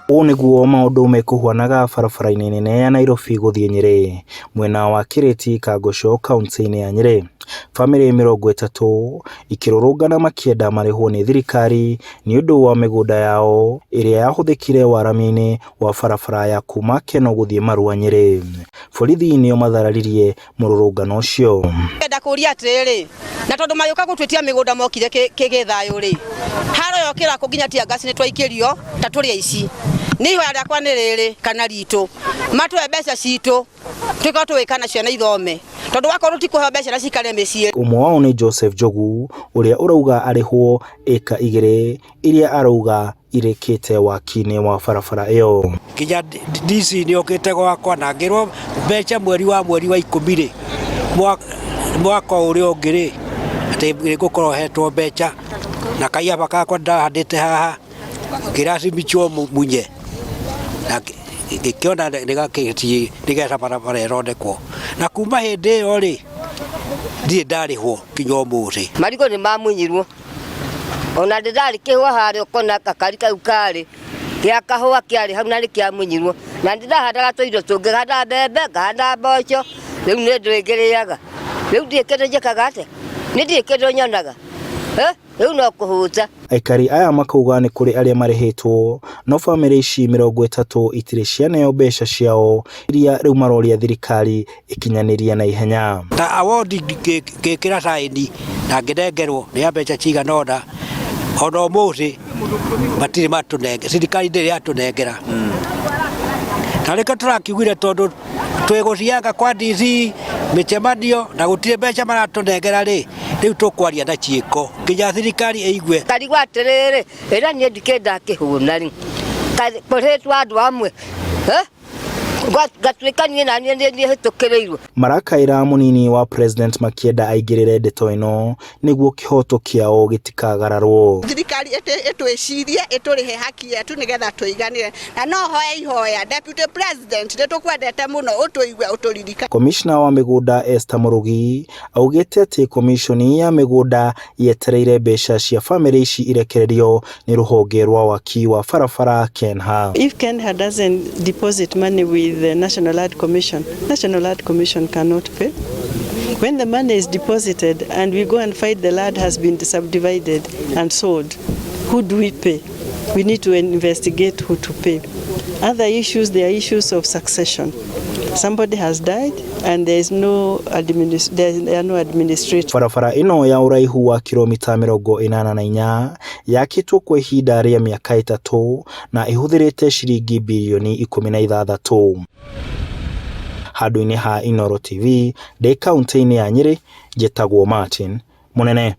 Ũũ nĩguo maũndũ mekũhuanaga barabara-inĩ nene ya Nairobi gũthiĩ Nyĩrĩ, mwena wa Kĩrĩti Kangũco kauntĩ-inĩ ya Nyĩrĩ. Bamĩrĩ 30 ikĩrũrũngana makĩenda marĩhwo nĩ thirikari nĩ ũndũ wa mĩgũnda yao ĩrĩa yahũthĩkire waramia-inĩ wa barabara ya kuma Kenol gũthiĩ Marua Nyĩrĩ. Borithi nĩo mathararirie mũrũrũngano ũcio. Ngenda kũria atĩrĩrĩ, na tondũ magĩũka gũtwĩtia mĩgũnda mokire kĩgĩthayũ rĩ, haro yokĩra kũ nginya tear gas nĩ twaikĩrio ta tũrĩ aici. Niĩ ihoya rĩakwa nĩ rĩrĩ kana ritũ, matũhe mbeca citũ tũkorwo tũgĩka na ciana ithome, tondũ wakorwo tũtikũheo mbeca na cikare mĩciĩ. Ũmwe wao nĩ Joseph Njogu ũrĩa ũrauga arĩhwo ĩka igĩrĩ iria arauga irĩkĩte waki-inĩ wa barabara ĩyo. Nginya DC nĩ okĩte gwakwa na ngĩrwo mbeca mweri wa mweri wa ikũmi rĩ, mwaka ũrĩa ũngĩ rĩ, atĩ nĩ ngũkorwo hetwo mbeca na kaiaba kakwa ndahandĩte haha ngĩracimichwo munye na ngĩkĩona nĩ nĩgetha barabara ĩthondekwo na kuma hĩndĩ ĩyo rĩ, ndirĩ ndarĩhwo nginya ũmũthĩ. Marigũ nĩ mamunyirwo ona ndĩrarĩ kĩhũa harĩa ũkona gakari kau karĩ gĩa kahũa kĩarĩ hau na nĩ kĩamunyirwo na ndĩrahandaga tũindo tũngĩ ngahanda mbembe ngahanda mboco rĩu nĩ ndũĩ ngĩrĩaga rĩu ndirĩ kĩndũ njĩkaga atĩa nĩ ndirĩ kĩndũ nyonaga rĩu no kũhũta. Aikari aya makauga nĩ kũrĩ arĩa marĩhĩtwo no bamĩrĩ ici 30 itirĩ cianeo mbeca ciao iria rĩu maroria thirikari ĩkinyanĩrie na ihenya. Ta award ngĩkĩra saini na ngĩnengerwo nĩ ya mbeca cigana ũna ona ũmũthĩ matirĩ matũnengera, thirikari ndĩrĩ yatũnengera. Na nĩkĩo tũrakiugire tondũ twĩgũthianga kwa DC mĩcemanio na gũtirĩ mbeca maratũnengera rĩ, rĩu tũkwaria na ciĩko nginya thirikari ĩigue. Ngarigwo atĩrĩrĩ, ĩra niĩ ndikĩrĩ ndakĩhũna rĩ, kũrĩtwo andũ amwe ngatuĩka niĩ na niĩ nĩ hĩtũkĩrĩirwo. Marakaĩra mũnini wa president makĩenda aingĩrĩre ndeto ĩno nĩguo kĩhoto kĩao gĩtikagararwo. Thirikari ĩtwĩcirie ĩtũrĩhe haki yetu nĩgetha tũiganĩre na no hoe ihoya Deputy President nĩ tũkwendete mũno ũtũigue ũtũririkane. Komishna wa mĩgũnda Esther Mũrũgi augĩte atĩ komishoni ya mĩgũnda yetereire mbeca cia bamĩrĩ ici irekererio nĩ rũhonge rwa waki wa barabara KENHA. If KENHA doesn't deposit money with the National Land Commission, National Land Commission cannot pay. When the money is deposited and we go and find the land has been subdivided and sold, who do we pay? We need to investigate who to pay. Other issues, there are issues of succession. Somebody has died and there is no there are no administrators. Barabara ĩno ya ũraihu wa kilomita 84 yakĩtwo kwa ihinda rĩa mĩaka 3 na ĩhũthĩrĩte ciringi birioni 16. Handũ-inĩ ha Inooro TV ndĩ kauntĩ-inĩ ya Nyĩrĩ, njĩtagwo Martin Mũnene.